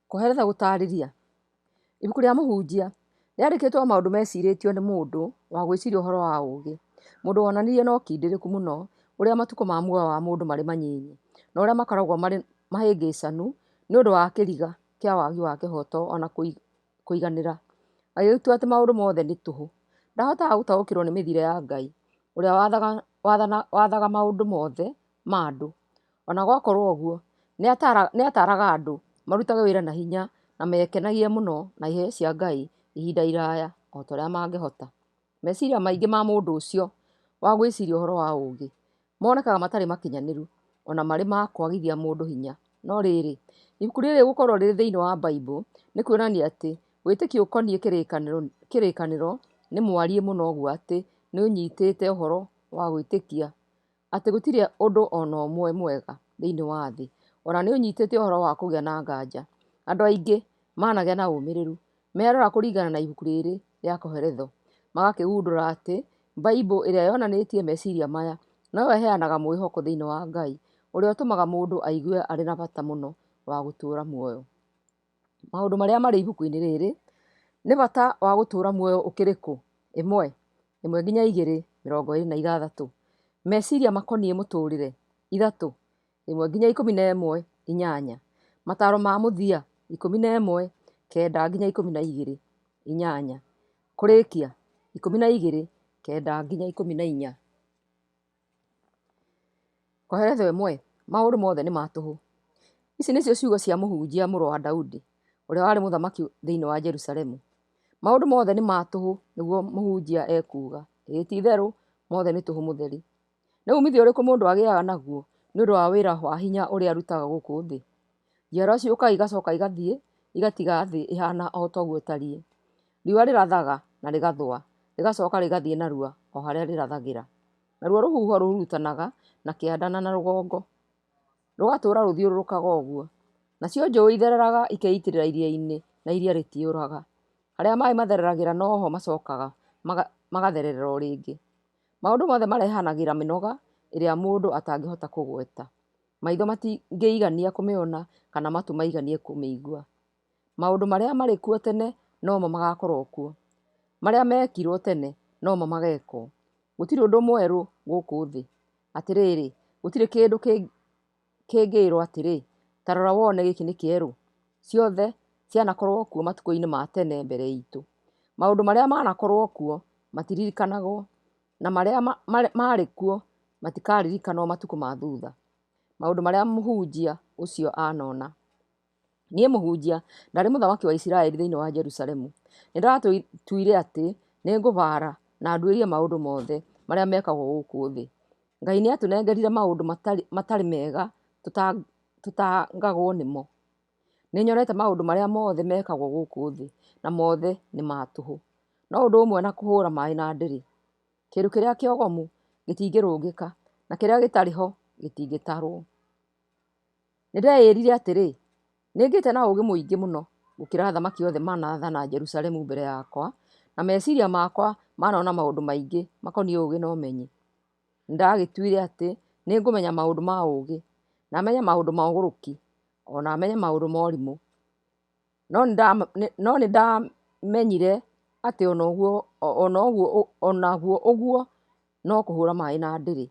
Koheletho gũtaarĩria. Ibuku rĩa Mũhunjia, rĩandĩkĩtwo maũndũ mecirĩtio nĩ mũndũ wa gwĩciria ũhoro wa ũũgĩ, mũndũ wonanirie na ũkindĩrĩku mũno ũrĩa matukũ ma muoyo wa mũndũ marĩ manyinyi, na ũrĩa makoragwo marĩ mahĩngĩcanu nĩ ũndũ wa kĩriga kĩa wagi wa kĩhooto o na kũiganĩra, agĩgĩtua atĩ maũndũ mothe nĩ tũhũ. Ndahotaga gũtaũkĩrũo nĩ mĩthiĩre ya Ngai, ũrĩa wathaga maũndũ mothe ma andũ. O na gwakorũo ũguo, nĩ ataaraga andũ marutage wĩra na hinya na mekenagie mũno na iheo cia Ngai ihinda iraya o ta ũrĩa mangĩhota. Meciria maingĩ ma mũndũ ũcio wa gwĩciria ũhoro wa ũũgĩ monekaga matarĩ makinyanĩru, o na marĩ ma kwagithia mũndũ hinya. No rĩrĩ, ibuku rĩrĩ gũkorũo rĩrĩ thĩinĩ wa Bible nĩ kuonania atĩ wĩtĩkio ũkoniĩ kĩrĩkanĩro nĩ mwariĩ mũno ũguo atĩ nĩ ũnyitĩte ũhoro wa gwĩtĩkia atĩ gũtirĩ ũndũ o na ũmwe mwega thĩinĩ wa thĩ, o na nĩ ũnyitĩte ũhoro wa kũgĩa na nganja. Andũ aingĩ managĩa na ũmĩrĩru merora kũringana na ibuku rĩrĩ rĩa Koheletho, magakĩgundũra atĩ Bible ĩrĩa yonanĩtie meciria maya noyo ĩheanaga mwĩhoko thĩinĩ wa Ngai ũrĩa ũtũmaga mũndũ aigue arĩ na bata mũno wa gũtũũra muoyo. Maũndũ marĩa marĩ ibuku-inĩ rĩrĩ nĩ bata wa gũtũũra muoyo ũkĩrĩ kũ? 1, 1 nginya 2, 26. Meciria makoniĩ mũtũũrĩre. 3, 1 nginya 11, 8. Mataro ma mũthia. 11, 9 nginya 12, 8. Kũrĩkia. 12, 9 nginya 14. Koheletho 1. Maũndũ mothe nĩ ma tũhũ. Ici nĩcio ciugo cia Mũhunjia mũrũ wa Daudi, ũrĩa warĩ mũthamaki thĩinĩ wa Jerusalemu. Maũndũ mothe nĩ ma tũhũ, nĩguo Mũhunjia ekuuga. Ĩĩ ti-itherũ mothe nĩ tũhũ mũtheri. Nĩ uumithio ũrĩkũ mũndũ agĩaga naguo nĩ ũndũ wa wĩra wa hinya ũrĩa arutaga gũkũ thĩ? Njiarwa ciũkaga igacoka igathiĩ, igatiga thĩ ĩhaana o ta ũguo ĩtariĩ. Riũa rĩrathaga na rĩgathũa, rĩgacoka rĩgathiĩ narua o harĩa rĩrathagĩra. Naruo rũhuho rũhurutanaga na kĩanda na na rũgongo, rũgatũũra rũthiũrũrũkaga ũguo. Nacio njũũĩ ithereraga ikeitĩrĩra iria-inĩ, na iria rĩtiyũraga. Harĩa maĩ mathereragĩra noho macokaga magatherera o rĩngĩ. Maũndũ mothe marehanagĩra mĩnoga ĩrĩa mũndũ atangĩhota kũgweta. Maitho matingĩigania kũmĩona kana matũ maiganie kũmĩigua. Maũndũ marĩa marĩ kuo tene nomo magakorwo kuo. Marĩa meekirwo tene nomo magekwo. Gũtirĩ ũndũ mwerũ gũkũ thĩ. Atĩrĩrĩ, gũtirĩ kĩndũ kĩngĩĩrwo atĩrĩ, ta rora wone gĩkĩ nĩ kĩerũ. Ciothe cianakorwo kuo matukũ-inĩ ma tene mbere itũ. Maũndũ marĩa manakorwo kuo matiririkanagwo, na marĩa maarĩ kuo matikaririkanwo matukũ ma thutha. Maũndũ marĩa mũhunjia ũcio anona. Niĩ Mũhunjia, ndarĩ mũthamaki wa Isiraeli thĩinĩ wa Jerusalemu. Nĩndatuire atĩ nĩngũbaara na nduĩrie maũndũ mothe marĩa mekagwo gũkũ thĩ. Ngai nĩatũnengerire maũndũ matarĩ mega tũtangagwo nĩmo. Nĩnyonete maũndũ marĩa mothe mekagwo gũkũ thĩ, na mothe nĩ ma tũhũ. No ũndũ ũmwe na kũhũra maĩ na ndĩrĩ. Kĩndũ kĩrĩa kĩogomu gĩtingĩrũngĩka, na kĩrĩa gĩtarĩ ho gĩtingĩtarwo. Nĩndeĩrire atĩrĩ, nĩngĩte na ũũgĩ mũingĩ mũno gũkĩra athamaki othe manaathana Jerusalemu mbere yakwa, na meciria makwa manona maũndũ maingĩ makoniĩ ũũgĩ na ũmenyi. Nĩndagĩtuire atĩ nĩngũmenya maũndũ ma ũũgĩ, na menye maũndũ ma ũgũrũki, o na menye maũndũ ma ũrimũ. No nĩndamenyire atĩ o naguo ũguo no kũhũra maĩ na ndĩrĩ.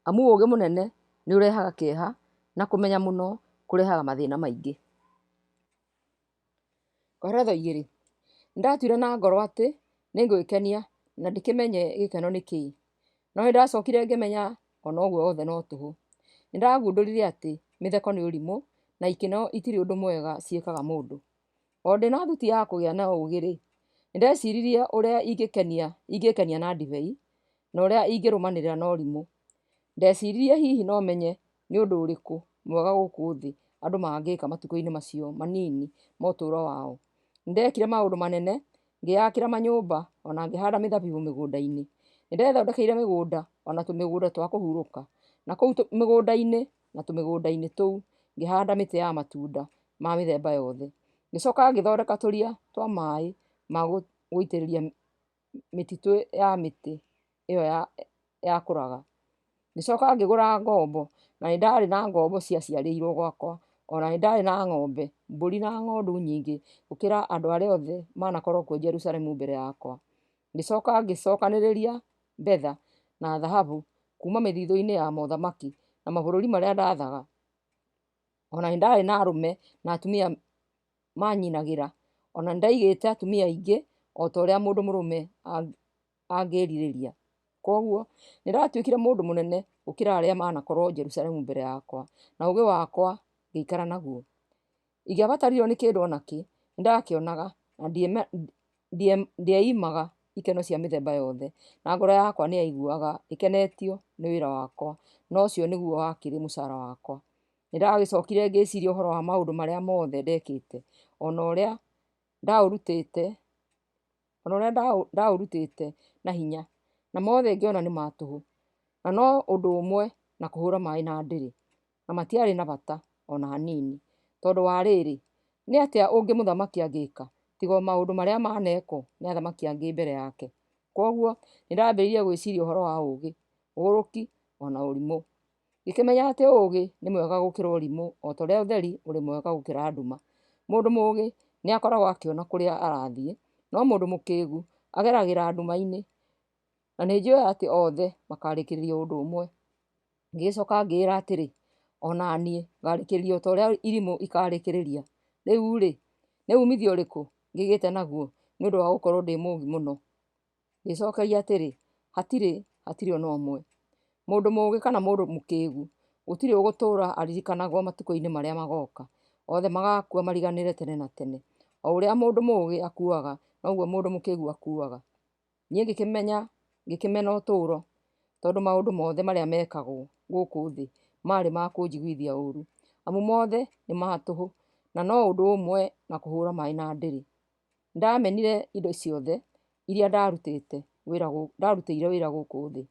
Amu ũũgĩ mũnene nĩũrehaga kĩeha, na kũmenya mũno kũrehaga mathĩna maingĩ. Koheletho 2. Nĩndatuire na ngoro atĩ nĩngwĩkenia na ndĩkĩmenye gĩkeno nĩ kĩĩ. No nĩndacokire ngĩmenya o na ũguo wothe no tũhũ. Nĩndagundũrire atĩ mĩtheko nĩ ũrimũ na ikeno itirĩ ũndũ mwega ciĩkaga mũndũ. O ndĩ na thuti ya kũgĩa na ũũgĩ-rĩ, nĩndeciririe ũrĩa ingĩĩkenia na ndibei, na ũrĩa ingĩrũmanĩrĩra na ũrimũ. Ndeciririe hihi no menye nĩ ũndũ ũrĩkũ mwega gũkũ thĩ andũ mangĩka matukũ-inĩ macio manini ma ũtũũro wao. Nĩndekire maũndũ manene, ngĩyakĩra manyũmba o na ngĩhanda mĩthabibũ mĩgũnda-inĩ. Nĩndethondekeire mĩgũnda o na tũmĩgũnda twa kũhurũka, na kũu mĩgũnda-inĩ na tũmĩgũnda-inĩ tũu ngĩhanda mĩtĩ ya matunda ma mĩthemba yothe. Ngĩcoka ngĩthondeka tũria twa maĩ ma gũitĩrĩria mĩtitũ ya mĩtĩ ĩyo yakũraga. Ngĩcoka ngĩgũra ngombo, na nĩndarĩ na ngombo ciaciarĩirwo gwakwa O na nĩndarĩ na ng'ombe, mbũri na ng'ondu nyingĩ gũkĩra andũ arĩa othe manakorwo kuo Jerusalemu mbere yakwa. Ngĩcoka ngĩcokanĩrĩria betha na thahabu kuuma mĩthithũ-inĩ ya mothamaki na mabũrũri marĩa ndaathaga. O na nĩndarĩ na arũme na atumia maanyinagĩra, o na nĩndaigĩte atumia aingĩ o ta ũrĩa mũndũ mũrũme angĩĩrirĩria. Kwoguo nĩndatuĩkire mũndũ mũnene gũkĩra arĩa manakorwo Jerusalemu mbere yakwa, na ũũgĩ wakwa ngĩikara naguo. Ingĩabatarirwo nĩ kĩndũ o nakĩ, nĩndakĩonaga, na ndieimaga ikeno cia mĩthemba yothe, na ngoro yakwa nĩyaiguaga ĩkenetio nĩ wĩra wakwa, na ũcio nĩguo wakĩrĩ mũcara wakwa. Nĩndagĩcokire ngĩciria ũhoro wa maũndũ marĩa mothe ndekĩte, o na ũrĩa ndaũrutĩte na hinya, na mothe ngĩona nĩ ma tũhũ, na no ũndũ ũmwe na kũhũra maĩ na ndĩrĩ, na matiarĩ na bata o na hanini. Tondũ wa rĩrĩ, nĩ atĩa ũngĩ mũthamaki angĩka tiga o maũndũ marĩa manekwo nĩ athamaki angĩ mbere yake? Kwoguo nĩndambĩrĩirie gwĩciria ũhoro wa ũũgĩ, ũgũrũki, o na ũrimũ. Ngĩkĩmenya atĩ ũũgĩ nĩ mwega gũkĩra ũrimũ, o ta ũrĩa ũtheri ũrĩ mwega gũkĩra nduma. Mũndũ mũũgĩ nĩakoragwo akĩona kũrĩa arathiĩ, no mũndũ mũkĩĩgu ageragĩra nduma-inĩ. Na nĩnjũĩ atĩ othe makaarĩkĩrĩria ũndũ ũmwe. Ngĩgĩcoka ngĩĩra atĩrĩ, o na niĩ ngaarĩkĩrĩria o ta ũrĩa irimũ ikaarĩkĩrĩria. Rĩu-rĩ, nĩ uumithio ũrĩkũ ngĩgĩte naguo nĩ ũndũ wa gũkorũo ndĩ mũũgĩ mũno? Ngĩĩcokeria atĩrĩ, Hatirĩ, hatirĩ o na ũmwe. Mũndũ mũũgĩ kana mũndũ mũkĩĩgu, gũtirĩ ũgũtũũra aririkanagwo matukũ-inĩ marĩa magooka. Othe magaakua mariganĩre tene na tene. O ũrĩa mũndũ mũũgĩ akuaga, noguo mũndũ mũkĩĩgu akuaga. Niĩ ngĩkĩmena ũtũũro, tondũ maũndũ mothe marĩa mekagwo gũkũ thĩ maarĩ ma kũnjiguithia ũũru, amu mothe nĩ ma tũhũ, na no ũndũ ũmwe na kũhũra maĩ na ndĩrĩ. Nĩndamenire indo ciothe iria ndarutĩire wĩra gũkũ thĩ,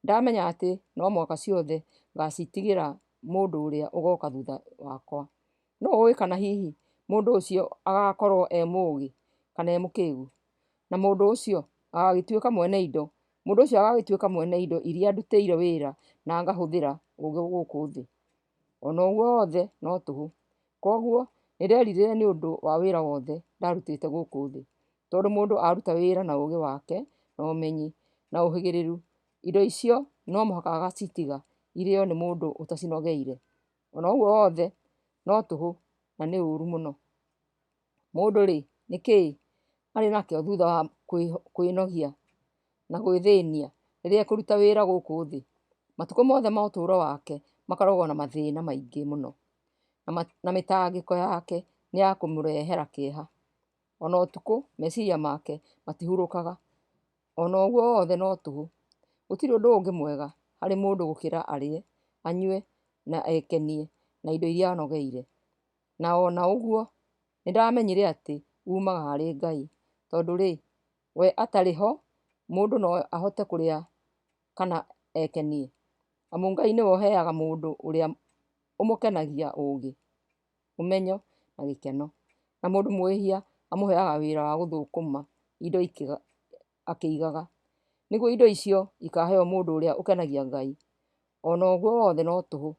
ndamenya atĩ no mũhaka ciothe ngacitigĩra mũndũ ũrĩa ũgoka thutha wakwa. Nũũ ũũĩ kana hihi mũndũ ũcio agaakorwo e mũũgĩ kana e mũkĩĩgu? Na mũndũ ũcio agagĩtuĩka mwene indo, mũndũ ũcio agagĩtuĩka mwene indo iria ndutĩire wĩra na ngahũthĩra ũũgĩ gũkũ thĩ. O na ũguo wothe no tũhũ. Kwoguo nĩnderirire nĩ ũndũ wa wĩra wothe ndarutĩte gũkũ thĩ, tondũ mũndũ aruta wĩra na ũũgĩ wake na ũmenyi na ũhĩgĩrĩru, indo icio no mũhaka agacitiga irĩo nĩ mũndũ ũtacinogeire. O na ũguo wothe no tũhũ na nĩ ũũru mũno. Mũndũ-rĩ, nĩ kĩĩ arĩ nakĩo thutha wa kwĩnogia na gwĩthĩnia rĩrĩa ekũruta wĩra gũkũ thĩ? Matukũ mothe ma ũtũũro wake makoragwo na mathĩna maingĩ mũno, na mĩtangĩko yake nĩ ya kũmũrehera kĩeha. O na ũtukũ meciria make matihurũkaga. O na ũguo wothe no tũhũ. Gũtirĩ ũndũ ũngĩ mwega harĩ mũndũ gũkĩra arĩe, anyue, na ekenie na indo iria anogeire. Na o na ũguo nĩndamenyire atĩ uumaga harĩ Ngai, tondũ-rĩ, we atarĩ ho mũndũ no ahote kũrĩa kana ekenie? Amu Ngai nĩwe ũheaga mũndũ ũrĩa ũmũkenagia ũũgĩ, ũmenyo na gĩkeno, na mũndũ mwĩhia amũheaga wĩra wa gũthũkũma indo akĩigaga, nĩguo indo icio ikaheo mũndũ ũrĩa ũkenagia Ngai. O na ũguo wothe no tũhũ,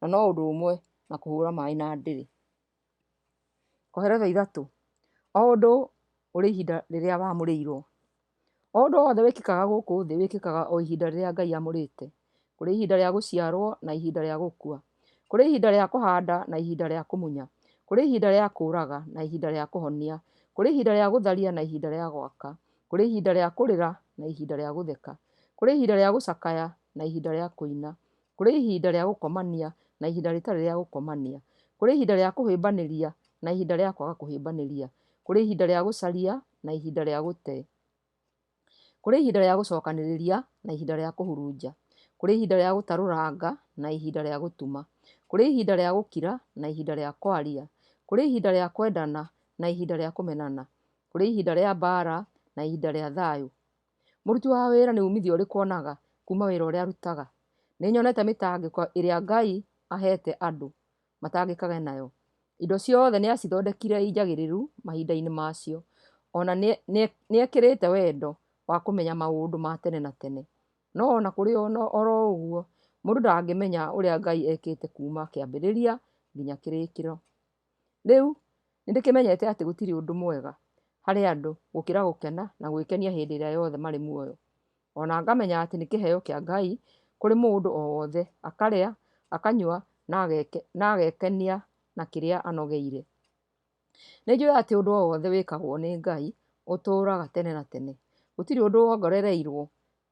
na no ũndũ ũmwe na kũhũra maĩ na ndĩrĩ. Koheletho 3: O ũndũ ũrĩ ihinda rĩrĩa wamũrĩirwo. O ũndũ o wothe wĩkĩkaga gũkũ thĩ wĩkĩkaga o ihinda rĩrĩa Ngai aamũrĩte. Kũrĩ ihinda rĩa gũciarwo na ihinda rĩa gũkua. Kũrĩ ihinda rĩa kũhanda na ihinda rĩa kũmunya. Kũrĩ ihinda rĩa kũũraga na ihinda rĩa kũhonia. Kũrĩ ihinda rĩa gũtharia na ihinda rĩa gwaka. Kũrĩ ihinda rĩa kũrĩra na ihinda rĩa gũtheka. Kũrĩ ihinda rĩa gũcakaya na ihinda rĩa kũina. Kũrĩ ihinda rĩa gũkomania na ihinda rĩtarĩ rĩa gũkomania. Kũrĩ ihinda rĩa kũhĩmbanĩria na ihinda rĩa kwaga kũhĩmbanĩria. Kũrĩ ihinda rĩa gũcaria na ihinda rĩa gũte. Kũrĩ ihinda rĩa gũcokanĩrĩria na ihinda rĩa kũhurunja. Kũrĩ ihinda rĩa gũtarũranga na ihinda rĩa gũtuma. Kũrĩ ihinda rĩa gũkira na ihinda rĩa kwaria. Kũrĩ ihinda rĩa kwendana na ihinda rĩa kũmenana. Kũrĩ ihinda rĩa mbaara na ihinda rĩa thayũ. Mũruti wa wĩra nĩ uumithio ũrĩkũ onaga kuuma wĩra ũrĩa arutaga? Nĩnyonete mĩtangĩko ĩrĩa Ngai aheete andũ matangĩkage nayo. Indo ciothe nĩacithondekire i njagĩrĩru mahinda-inĩ macio. O na nĩekĩrĩte wendo wa kũmenya maũndũ ma tene na tene. No o na kũrĩ oro ũguo, mũndũ ndangĩmenya ũrĩa Ngai ekĩte kuuma kĩambĩrĩria nginya kĩrĩkĩro. Rĩu nĩndĩkĩmenyete atĩ gũtirĩ ũndũ mwega harĩ andũ gũkĩra gũkena na gwĩkenia hĩndĩ ĩrĩa yothe marĩ muoyo. O na ngamenya atĩ nĩ kĩheo kĩa Ngai kũrĩ mũndũ o wothe, akarĩa, akanyua, na agekenia na kĩrĩa anogeire. Nĩnjũĩ atĩ ũndũ o wothe wĩkagwo nĩ Ngai ũtũũraga tene na tene, gũtirĩ ũndũ wongereirũo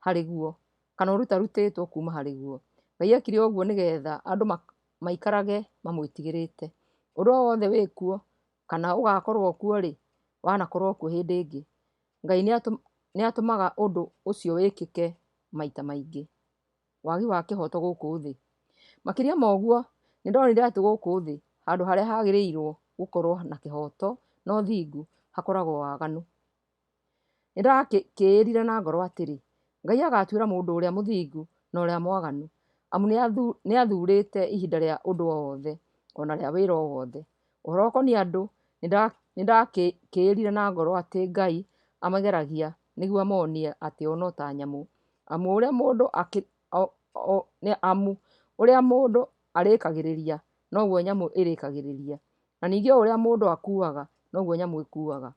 harĩ guo, kana ũrutarutĩtwo kuuma harĩ guo. Ngai ekire ũguo nĩgetha andũ maikarage mamwĩtigĩrĩte. Ũndũ o wothe wĩ kuo kana ũgaakorũo kuo-rĩ, wanakorũo kuo hĩndĩ ĩngĩ. Ngai nĩatũmaga ũndũ ũcio wĩkĩke maita maingĩ. Wagi wa kĩhooto gũkũ thĩ. Makĩria ma ũguo, nĩndonire atĩ gũkũ thĩ, handũ harĩa hagĩrĩirũo gũkorũo na kĩhooto na ũthingu, hakoragwo waganu. Nĩndakĩĩrire na ngoro atĩrĩ, Ngai agatuĩra mũndũ ũrĩa mũthingu na ũrĩa mwaganu, amu nĩathurĩte ihinda rĩa ũndũ o wothe, o na rĩa wĩra o wothe. Ũhoro ũkoniĩ andũ, nĩndakĩĩrire na ngoro atĩ Ngai amageragia nĩguo amonie atĩ o no ta nyamũ, amu ũrĩa mũndũ arĩĩkagĩrĩria, noguo nyamũ ĩrĩĩkagĩrĩria, na ningĩ o ũrĩa mũndũ akuaga, noguo nyamũ ĩkuaga.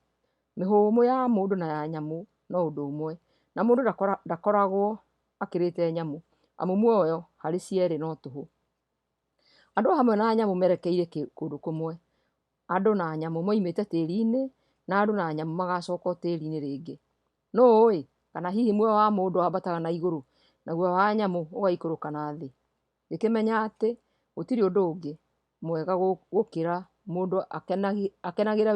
Mĩhũmũ ya mũndũ na ya nyamũ no ũndũ ũmwe, na mũndũ ndakoragwo akĩrĩte nyamũ, amu muoyo harĩ cierĩ no tũhũ. Andũ hamwe na nyamũ merekeire kũndũ kũmwe. Andũ na nyamũ moimĩte tĩri-inĩ, na andũ na nyamũ magacoka o tĩri-inĩ rĩngĩ. Nũũ ũĩ kana hihi muoyo wa mũndũ wambataga na igũrũ, naguo wa nyamũ ũgaikũrũka na thĩ? Ngĩkĩmenya atĩ gũtirĩ ũndũ ũngĩ mwega gũkĩra mũndũ akenagĩre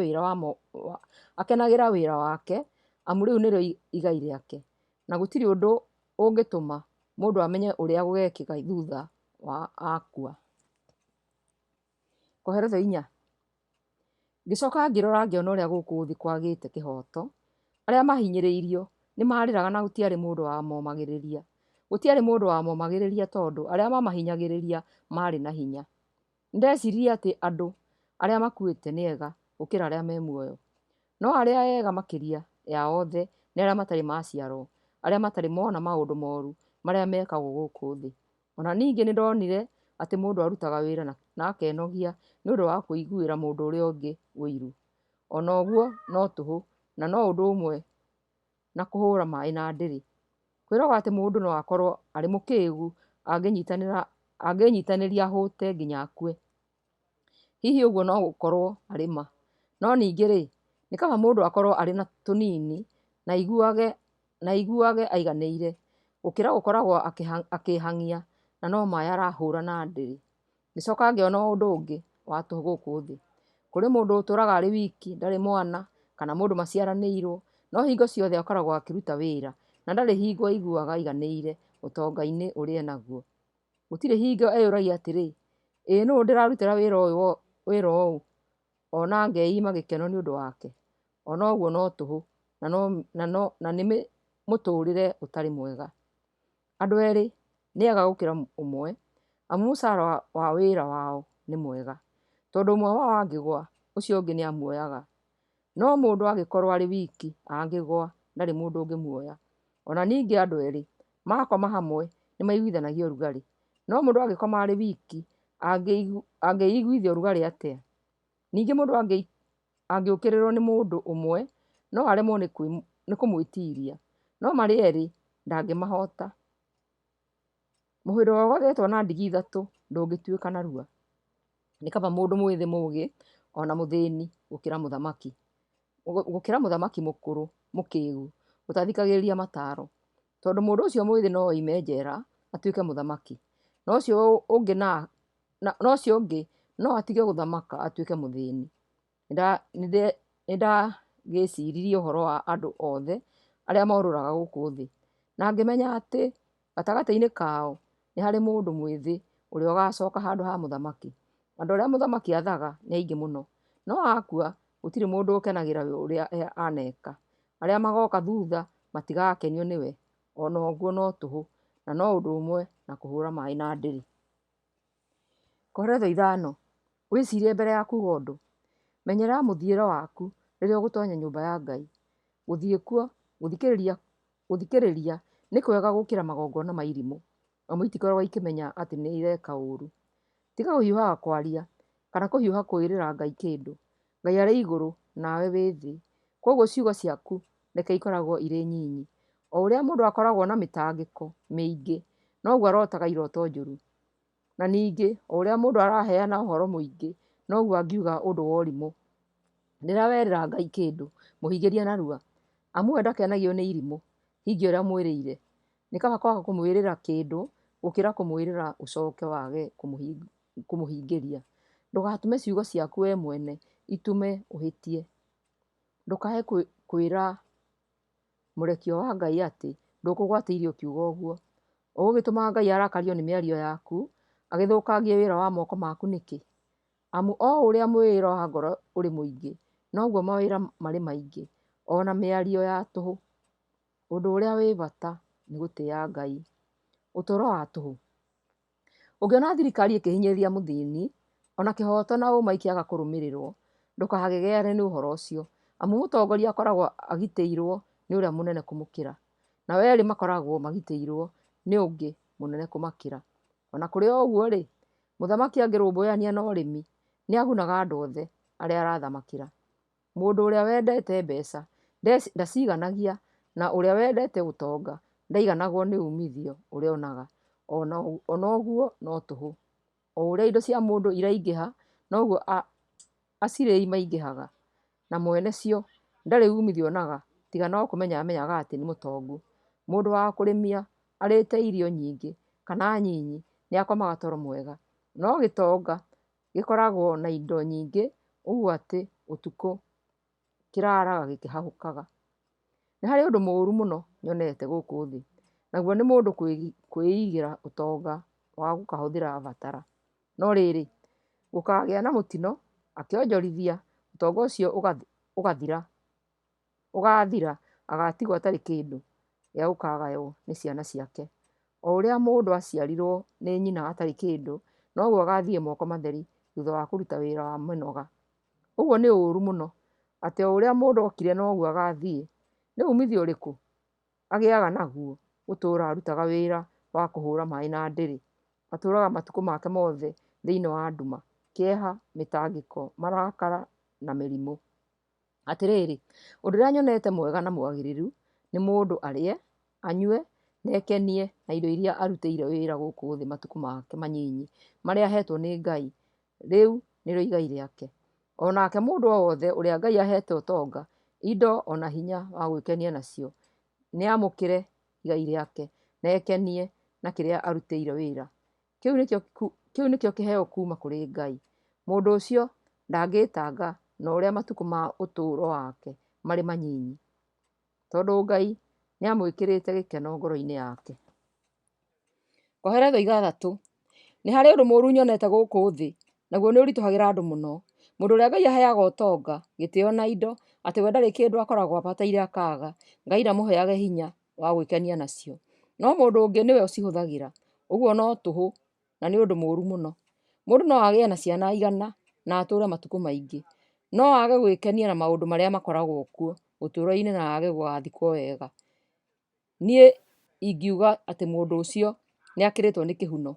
wĩra wake, amu rĩu nĩrĩo igai rĩake, na gũtirĩ ũndũ ũngĩtũma mũndũ amenye ũrĩa gũgekĩka thutha wa akua. Koheletho 4. Ngĩcoka ngĩrora ngĩona ũrĩa gũkũ thĩ kwagĩte kĩhooto, arĩa mahinyĩrĩirio nĩmarĩraga na gũtiarĩ mũndũ wamomagĩrĩria. Gũtiarĩ mũndũ wamomagĩrĩria tondũ arĩa mamahinyagĩrĩria maarĩ na hinya. Nĩndeciririe atĩ andũ arĩa makuĩte nĩ ega gũkĩra arĩa me muoyo. No arĩa ega makĩria ya othe nĩ arĩa matarĩ maciarwo, arĩa matarĩ mona maũndũ moru marĩa mekagwo gũkũ thĩ. O na ningĩ nĩndonire atĩ mũndũ arutaga wĩra na akenogia nĩ ũndũ wa kũiguĩra mũndũ ũrĩa ũngĩ ũiru. O na ũguo no tũhũ, na no ũndũ ũmwe na kũhũũra maĩ na ndĩrĩ. Kwĩragwo atĩ mũndũ no akorwo arĩ mũkĩgu angĩnyitanĩria ahũte nginya akue. Hihi ũguo no gũkorwo arĩ ma. No ningĩ-rĩ, nĩ kaba mũndũ akorwo arĩ na tũnini na aiguage aiganĩire, gũkĩra gũkoragwo akĩhang'ia na no maĩ arahũra na ndĩrĩ. Ngĩcoka ngĩona ũndũ ũngĩ wa tũhũ gũkũ thĩ. Kũrĩ mũndũ ũtũũraga arĩ wiki, ndarĩ mwana kana mũndũ maciaranĩirwo, no hingo ciothe akoragwo akĩruta wĩra na ndarĩ hingo aiguaga aiganĩire ũtonga-inĩ ũrĩa enaguo. Gũtirĩ hingo eyũragia atĩrĩ, ĩ nũũ ndĩrarutĩra wĩra ũyũ o na ngeima gĩkeno nĩ ũndũ wake? O na ũguo no tũhũ na nĩ mũtũũrĩre ũtarĩ mwega. Andũ erĩ nĩ ega gũkĩra ũmwe, amu mũcara wa wĩra wao nĩ mwega. Tondũ ũmwe wao angĩgũa, ũcio ũngĩ nĩamuoyaga. No mũndũ angĩkorwo arĩ wiki, angĩgũa, ndarĩ mũndũ ũngĩmuoya. O na ningĩ andũ erĩ makoma hamwe nĩmaiguithanagia ũrugarĩ. No mũndũ angĩkoma arĩ wiki, angĩiguithia ũrugarĩ atĩa? Ningĩ mũndũ angĩũkĩrĩrwo nĩ mũndũ ũmwe, no aremwo nĩ kũmwĩtiiria, no marĩ erĩ ndangĩmahota. Mũhĩndo wogothetwo na ndigi ithatũ ndũngĩtuĩka narua. Nĩ kaba mũndũ mwĩthĩ mũũgĩ o na mũthĩni gũkĩra mũthamaki mũkũrũ mũkĩgu ũtathikagĩrĩria mataaro. Tondũ mũndũ ũcio mwĩthĩ no oime njera atuĩke mũthamaki, no ũcio ũngĩ no atige gũthamaka atuĩke mũthĩni. Nĩndagĩciririe ũhoro wa andũ othe arĩa morũraga gũkũ thĩ, na ngĩmenya atĩ gatagatĩ-inĩ kao nĩ harĩ mũndũ mwĩthĩ ũrĩa ũgaacoka handũ ha mũthamaki. Andũ arĩa mũthamaki aathaga nĩ aingĩ mũno, no akua gũtirĩ mũndũ ũkenagĩra ũrĩa aneka. Arĩa magooka thutha matigakenio nĩwe, o na ũguo no tũhũ, na no ũndũ ũmwe na kũhũũra maĩ na ndĩrĩ. Koheletho 5. Wĩcirie mbere ya kuuga ũndũ. Menyerera mũthiĩre waku rĩrĩa ũgũtoonya nyũmba ya Ngai. Gũthiĩ kuo gũthikĩrĩria nĩ kwega gũkĩra magongona ma irimũ, amu itikoragwo ikĩmenya atĩ nĩireka ũũru. Tiga kũhiũhaga kwaria, kana kũhiũha kwĩrĩra Ngai kĩndũ. Ngai arĩ igũrũ, nawe wĩ thĩ, kwoguo ciugo ciaku reke ikoragwo irĩ nyinyi. O ũrĩa mũndũ akoragwo na mĩtangĩko mĩingĩ, noguo arotaga iroto njũru. Na ningĩ o ũrĩa mũndũ araheana ũhoro mũingĩ, noguo angiuga ũndũ wa ũrimũ. Rĩrĩa werĩra Ngai kĩndũ, mũhingĩrie narua, amu we ndakenagio nĩ irimũ, hingia ũrĩa ũmwĩrĩire. Nĩ kaba kwaga kũmwĩrĩra kĩndũ gũkĩra kũmwĩrĩra ũcoke wage kũmũhingĩria. Ndũgatũme ciugo ciaku we mwene itũme ũhĩtie. Ndũkae kwĩra mũrekio wa Ngai atĩ ndũkũgwatĩirie ũkiuga ũguo. Ũgũgĩtũma Ngai arakario nĩ mĩario yaku, agĩthũkangie wĩra wa moko maku nĩkĩ? Amu o ũrĩa mwĩĩro wa ngoro ũrĩ mũingĩ, noguo mawĩra marĩ maingĩ, o na mĩario ya tũhũ. Ũndũ ũrĩa wĩ bata nĩ gũtĩa Ngai. Ũtũũro wa tũhũ. Ũngĩona thirikari ĩkĩhinyĩrĩria mũthĩni, o na kĩhooto na ũũma ikĩaga kũrũmĩrĩrwo, ndũkagegeare nĩ ũhoro ũcio, amu mũtongoria akoragwo agitĩirwo nĩ ũrĩa mũnene kũmũkĩra, nao erĩ makoragwo magitĩirwo nĩ ũngĩ mũnene kũmakĩra. O na kũrĩ o ũguo-rĩ, mũthamaki angĩrũmbũyania na ũrĩmi, nĩ agunaga andũ othe arĩa arathamakĩra. Mũndũ ũrĩa wendete mbeca ndaciganagia, na ũrĩa wendete ũtonga ndaiganagwo nĩ uumithio ũrĩa onaga. O na ũguo no tũhũ. O ũrĩa indo cia mũndũ iraingĩha, noguo acirĩi maingĩhaga, na mwene cio ndarĩ uumithio onaga tiga no kũmenya amenyaga atĩ nĩ mũtongu. Mũndũ wa kũrĩmia arĩte irio nyingĩ kana nyinyi nĩakomaga toro mwega, no gĩtonga gĩkoragwo na indo nyingĩ ũguo atĩ ũtukũ kĩraraga gĩkĩhahũkaga. Nĩ harĩ ũndũ mũũru mũno nyonete gũkũ thĩ, naguo nĩ mũndũ kwĩigĩra ũtonga wa gũkahũthĩra abatara. No rĩrĩ, gũkagĩa na mũtino, akĩonjorithia, ũtonga ũcio ũgathira, agatigwo atarĩ kĩndũ gĩa gũkagaywo nĩ ciana ciake. O ũrĩa mũndũ aciarirwo nĩ nyina atarĩ kĩndũ, noguo agathiĩ moko matheri thutha wa kũruta wĩra wa mĩnoga. Ũguo nĩ ũũru mũno, atĩ o ũrĩa mũndũ okire noguo agathiĩ. Nĩ uumithio ũrĩkũ agĩaga naguo gũtũũra arutaga wĩra wa kũhũra maĩ na ndĩrĩ? Atũũraga matukũ make mothe thĩinĩ wa nduma, kĩeha, mĩtangĩko, marakara, na mĩrimũ. Atĩrĩrĩ, ũndũ ũrĩa nyonete mwega na mwagĩrĩru nĩ mũndũ arĩe, anyue, na ekenie na indo iria arutĩire wĩra gũkũ thĩ matukũ make manyinyi marĩa aheetwo nĩ Ngai, rĩu nĩrĩo igai rĩake. O nake mũndũ o wothe ũrĩa Ngai aheete ũtonga, indo o na hinya wa gwĩkenia nacio, nĩamũkĩre igai rĩake, na ekenie na kĩrĩa arutĩire wĩra. Kĩu nĩkĩo kĩheo kuuma kũrĩ Ngai. Mũndũ ũcio ndangĩĩtanga na ũrĩa matukũ ma ũtũũro wake marĩ manyinyi, tondũ Ngai nĩamwĩkĩrĩte gĩkeno ngoro-inĩ yake. Koheletho 6. Nĩ harĩ ũndũ mũũru nyonete gũkũ thĩ, naguo nĩũritũhagĩra andũ mũno: mũndũ ũrĩa Ngai aheaga ũtonga, gĩtĩĩo na indo, atĩ we ndarĩ kĩndũ akoragwo abataire akaaga, Ngai ndamũheage hinya wa gwĩkenia nacio, no mũndũ ũngĩ nĩwe ũcihũthagĩra. Ũguo no tũhũ na nĩ ũndũ mũũru mũno. Mũndũ no agĩe na ciana 100 na atũũre matukũ maingĩ, no aage gwĩkenia na maũndũ marĩa makoragwo kuo ũtũũro-inĩ na aage gũgaathikwo wega. Niĩ ingiuga atĩ mũndũ ũcio nĩakĩrĩtwo nĩ kĩhuno.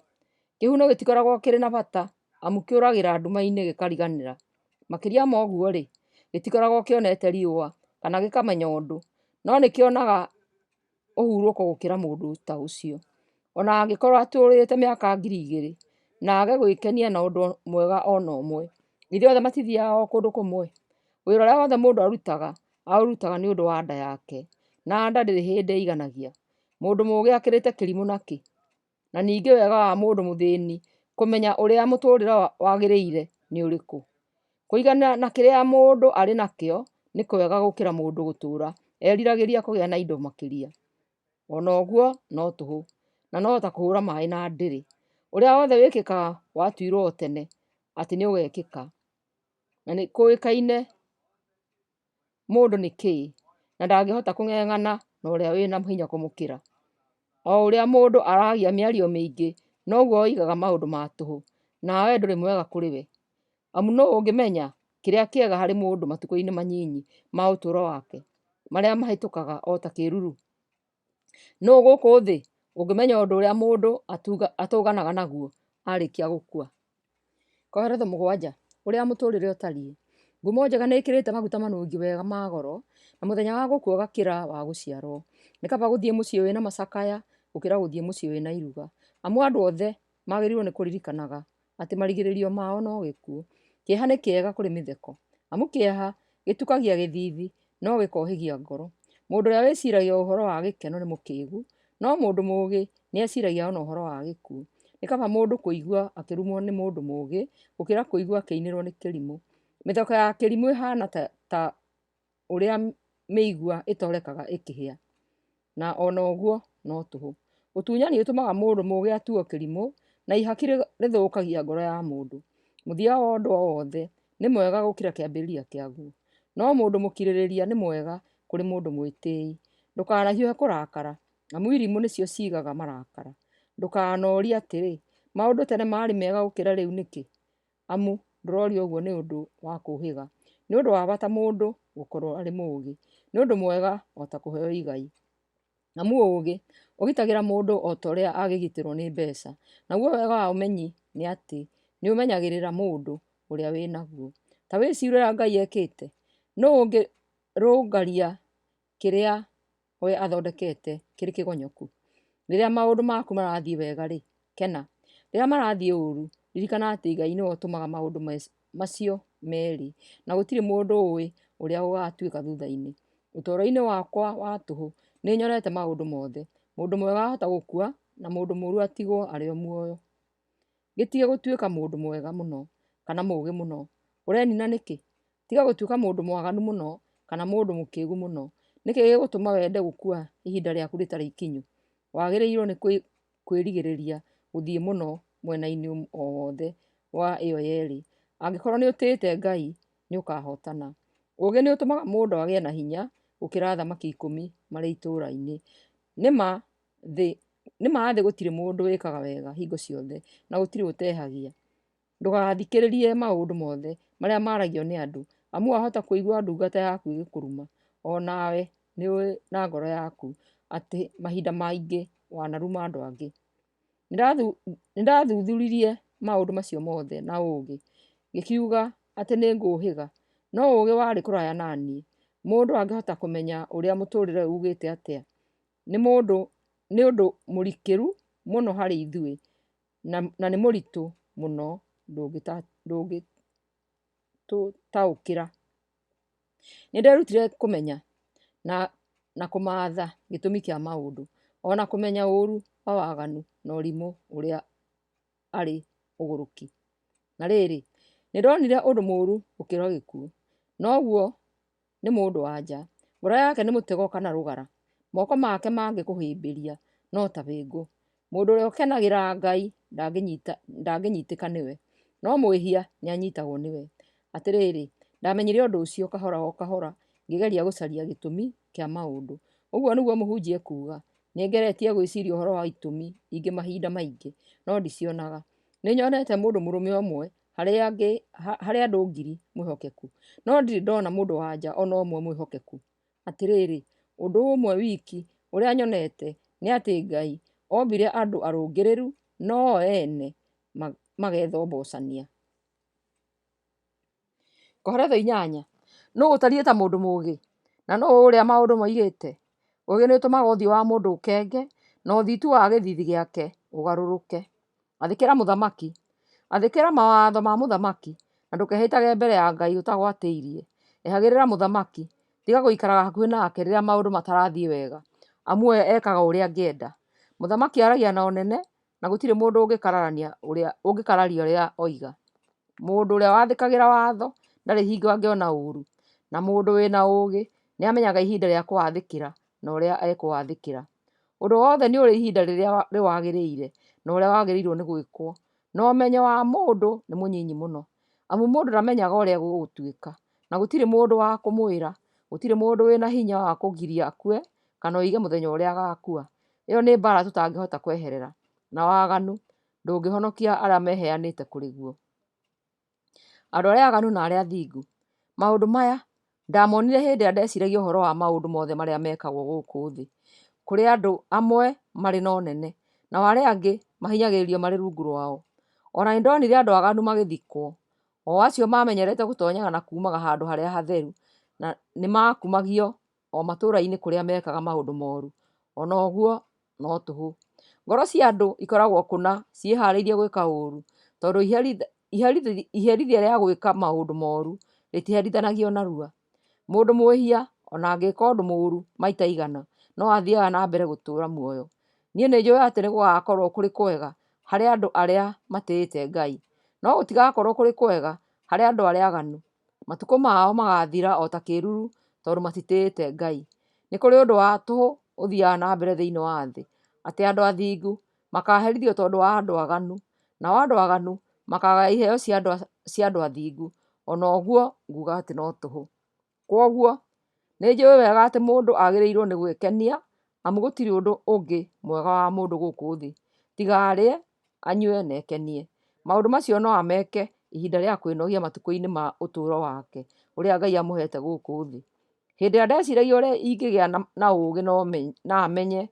Kĩhuno gĩtikoragwo kĩrĩ na bata, amu kĩũragĩra nduma-inĩ gĩkariganĩra. Makĩria ma ũguo-rĩ, gĩtikoragwo kĩonete riũa kana gĩkamenya ũndũ, no nĩkĩonaga ũhurũko gũkĩra mũndũ ta ũcio. O na angĩkorwo atũũrĩte mĩaka 2,000 na aage gwĩkenia na ũndũ mwega o na ũmwe, githĩ othe matithiaga o kũndũ kũmwe? Wĩra ũrĩa wothe mũndũ arutaga, aũrutaga nĩ ũndũ wa nda yake, na nda ndĩrĩ hĩndĩ ĩiganagia. Mũndũ mũũgĩ akĩrĩte kĩrimũ nakĩ? Na ningĩ wega wa mũndũ mũthĩĩni kũmenya ũrĩa mũtũũrĩre wagĩrĩire nĩ ũrĩkũ? Kũiganĩra na kĩrĩa mũndũ arĩ nakĩo nĩ kwega gũkĩra mũndũ gũtũũra eriragĩria kũgĩa na indo makĩria. O na ũguo no tũhũ, na no ta kũhũũra maĩ na ndĩrĩ. Ũrĩa wothe wĩkĩkaga watuirwo o tene atĩ nĩũgekĩka, na nĩkũĩkaine mũndũ nĩ kĩĩ, na ndangĩhota kũng'eng'ana na ũrĩa wĩ na hinya kũmũkĩra. O ũrĩa mũndũ aragia mĩario mĩingĩ, noguo oigaga maũndũ ma tũhũ, nawe ndũrĩ mwega kũrĩ we. Amu nũũ ũngĩmenya kĩrĩa kĩega harĩ mũndũ matukũ-inĩ manyinyi ma ũtũũro wake, marĩa mahĩtũkaga o ta kĩĩruru? Nũũ gũkũ thĩ ũngĩmenya ũndũ ũrĩa mũndũ atũnganaga naguo aarĩkia gũkua? Koheletho 7. Ũrĩa mũtũũrĩre ũtariĩ. Ngumo njega nĩ ĩkĩrĩte maguta manungi wega ma goro, na mũthenya wa gũkua ũgakĩra wa gũciarwo. Nĩ kaba gũthiĩ mũciĩ wĩna macakaya gũkĩra gũthiĩ mũciĩ wĩna iruga. Amu andũ othe magĩrĩirwo nĩ kũririkanaga atĩ marigĩrĩrio mao no gĩkuũ. Kĩeha nĩ kĩega kũrĩ mĩtheko, amu kĩeha gĩtukagia gĩthiithi no gĩkohĩgia ngoro. Mũndũ ũrĩa wĩciragia ũhoro wa gĩkeno nĩ mũkĩgu, no mũndũ mũũgĩ nĩeciragia o na ũhoro wa gĩkuũ. Nĩ kaba mũndũ kũigua akĩrumwo nĩ mũndũ mũũgĩ gũkĩra kũigua akĩinĩrwo nĩ kĩrimũ. Mĩtheko ya kĩrimũ ĩhaana ta ũrĩa mĩigua ĩtorekaga ĩkĩhĩa, na o na ũguo no tũhũ. Ũtunyani ũtũmaga mũndũ mũũgĩ atuo kĩrimũ, na ihaki rĩthũkagia ngoro ya mũndũ. Mũthia wa ũndũ o wothe nĩ mwega gũkĩra kĩambĩrĩria kĩaguo, no mũndũ mũkirĩrĩria nĩ mwega kũrĩ mũndũ mwĩtĩi. Ndũkanahiũhe kũrakara, amu irimũ nĩcio ciigaga marakara. Ndũkanorie atĩrĩ, "Maũndũ tene maarĩ mega gũkĩra rĩu nĩkĩ?" Amu ndũroria ũguo nĩ ũndũ wa kũũhĩga. Nĩ ũndũ wa bata mũndũ gũkorũo arĩ mũũgĩ, nĩ ũndũ mwega o ta kũheo igai. Amu ũũgĩ ũgitagĩra mũndũ o ta ũrĩa angĩgitĩrũo nĩ mbeca, naguo wega wa ũmenyi nĩ atĩ nĩũmenyagĩrĩra mũndũ ũrĩa wĩ naguo. Ta wĩcirie ũrĩa Ngai ekĩte. Nũ ũngĩrũngaria kĩrĩa we athondekete kĩrĩ kĩgonyoku? Rĩrĩa maũndũ maku marathiĩ wega-rĩ, kena; rĩrĩa marathiĩ ũũru, ririkana atĩ Ngai nĩwe ũtũmaga maũndũ macio merĩ, na gũtirĩ mũndũ ũĩ ũrĩa gũgaatuĩka thutha-inĩ. Ũtũũro-inĩ wakwa wa tũhũ nĩnyonete maũndũ mothe; mũndũ mwega ahota gũkua na mũndũ mũũru atigwo arĩ o muoyo. Gĩtige gũtuĩka mũndũ mwega mũno kana mũũgĩ mũno. Ũrenina nĩkĩ? Tiga gũtuĩka mũndũ mwaganu mũno kana mũndũ mũkĩgu mũno. Nĩ kĩĩ gĩgũtũma wende gũkua ihinda rĩaku rĩtarĩ ikinyu? Wagĩrĩirũo nĩ kwĩrigĩrĩria gũthiĩ mũno mwena-inĩ o wothe wa ĩyo yerĩ. Angĩkorũo nĩ ũtĩĩte Ngai, nĩ ũkahootana. Ũũgĩ nĩ ũtũmaga mũndũ agĩe na hinya gũkĩra athamaki 10 marĩ itũũra-inĩ. Nĩ ma thĩ gũtirĩ mũndũ wĩkaga wega hingo ciothe, na gũtirĩ ũtehagia. Ndũgathikĩrĩrie maũndũ mothe marĩa maragio nĩ andũ, amu wahota kũigua ndungata yaku ĩgĩkũruma. O nawe nĩũĩ na ngoro yaku atĩ mahinda maingĩ wanaruma andũ angĩ. Nĩndathuthuririe maũndũ macio mothe na ũũgĩ, ngĩkiuga atĩ nĩngũũhĩga, no ũũgĩ warĩ kũraya na niĩ. Mũndũ angĩhota kũmenya ũrĩa mũtũũrĩre uugĩte atĩa? Nĩ ũndũ mũrikĩru mũno harĩ ithuĩ, na nĩ mũritũ mũno ndũngĩtũtaũkĩra. Nĩnderutire kũmenya na kũmaatha gĩtũmi kĩa maũndũ, o na kũmenya ũũru wa waganu na ũrimũ ũrĩa arĩ ũgũrũki. Na rĩrĩ, nĩndonire ũndũ mũũru gũkĩra gĩkuũ, noguo nĩ mũndũ-wa-nja; ngoro yake nĩ mũtego kana rũgara, moko make mangĩkũhĩmbĩria no ta bĩngũ. Mũndũ ũrĩa ũkenagĩra Ngai ndangĩnyiitĩka nĩwe, no mwĩhia nĩanyiitagwo nĩwe. Atĩrĩrĩ, ndamenyire ũndũ ũcio kahora o kahora ngĩgeria gũcaria gĩtũmi kĩa maũndũ. Ũguo nĩguo mũhunjia ekuuga. Nĩngeretie gwĩciria ũhoro wa itũmi ingĩ mahinda maingĩ, no ndicionaga. Nĩnyonete mũndũ mũrũme ũmwe harĩ andũ 1,000 mwĩhokeku, no ndirĩ ndona mũndũ-wa-nja o na ũmwe mwĩhokeku. Atĩrĩrĩ, ũndũ ũmwe wiki ũrĩa nyonete nĩ atĩ Ngai ombire andũ arũngĩrĩru, no-o ene magethombocania. Koheletho 8. Nũũ ũtariĩ ta mũndũ mũũgĩ? Na nũũ ũũĩ ũrĩa maũndũ moigĩte? Ũũgĩ nĩũtũmaga ũthiũ wa mũndũ ũkenge, na ũthitu wa gĩthiithi gĩake ũgarũrũke. Athĩkĩra mũthamaki, athĩkĩra mawatho ma mũthamaki, na ndũkehĩtage mbere ya Ngai ũtagwatĩirie. Ehagĩrĩra mũthamaki, tiga gũikaraga hakuhĩ nake rĩrĩa maũndũ matarathiĩ wega, amu we ekaga ũrĩa angĩenda. Mũthamaki aragia na ũnene, na gũtirĩ mũndũ ũngĩkararia ũrĩa oiga. Mũndũ ũrĩa wathĩkagĩra watho ndarĩ hingo angĩona ũũru, na mũndũ wĩ na ũũgĩ nĩamenyaga ihinda rĩa kũwathĩkĩra na ũrĩa ekũwathĩkĩra. Ũndũ wothe nĩ ũrĩ ihinda rĩrĩa rĩwagĩrĩire na ũrĩa wagĩrĩirwo nĩ gwĩkwo, na ũmenyo wa mũndũ nĩ mũnyinyi mũno. Amu mũndũ ndamenyaga ũrĩa gũgũtuĩka, na gũtirĩ mũndũ wa kũmwĩra, gũtirĩ mũndũ wĩ na hinya wa kũgiria akue kana oige mũthenya ũrĩa agaakua. Ĩyo nĩ mbaara tũtangĩhota kweherera, na waganu ndũngĩhonokia arĩa meheanĩte kũrĩ guo. Andũ arĩa aaganu na arĩa athingu. Maũndũ maya ndaamonire hĩndĩ ĩrĩa ndeciiragia ũhoro wa maũndũ mothe marĩa mekagwo gũkũ thĩ. Kũrĩ andũ amwe marĩ na ũnene, nao arĩa angĩ mahinyagĩrĩrio marĩ rungu rwao. O na nĩndonire andũ aaganu magĩthikwo, O acio maamenyerete gũtonyaga na kuumaga handũ harĩa hatheru, na nĩmakumagio o matũũra-inĩ kũrĩa mekaga maũndũ moru, o na ũguo no tũhũ. Ngoro cia andũ ikoragwo kũna ciĩhaarĩirie gwĩka ũũru, tondũ iherithia rĩa gwĩka maũndũ moru rĩtiherithanagio narua. Mũndũ mwĩhia, o na angĩka ũndũ mũũru maita 100, no athiaga na mbere gũtũũra muoyo. Niĩ nĩnjũĩ atĩ nĩgũgakorwo kũrĩ kwega harĩ andũ arĩa matĩĩte Ngai, no gũtigakorwo kũrĩ kwega harĩ andũ arĩa aaganu. Matukũ mao magaathira o ta kĩĩruru, tondũ matitĩĩte Ngai. Nĩ kũrĩ ũndũ wa tũhũ ũthiiaga na mbere thĩinĩ wa thĩ, atĩ andũ athingu makaaherithio tondũ wa andũ aaganu, nao andũ aaganu makaagaya iheo cia andũ athingu, o na ũguo nguuga atĩ no tũhũ. Kwoguo, nĩnjũĩ wega atĩ mũndũ agĩrĩirwo nĩ gwĩkenia, amu gũtirĩ ũndũ ũngĩ mwega wa mũndũ gũkũ thĩ, tiga arĩe, anyue na ekenie. Maũndũ macio no ameke ihinda rĩa kwĩnogia matukũ-inĩ ma ũtũũro wake ũrĩa Ngai amũheete gũkũ thĩ. Hĩndĩ ĩrĩa ndeciragia ũrĩa ingĩgĩa na ũũgĩ na menye,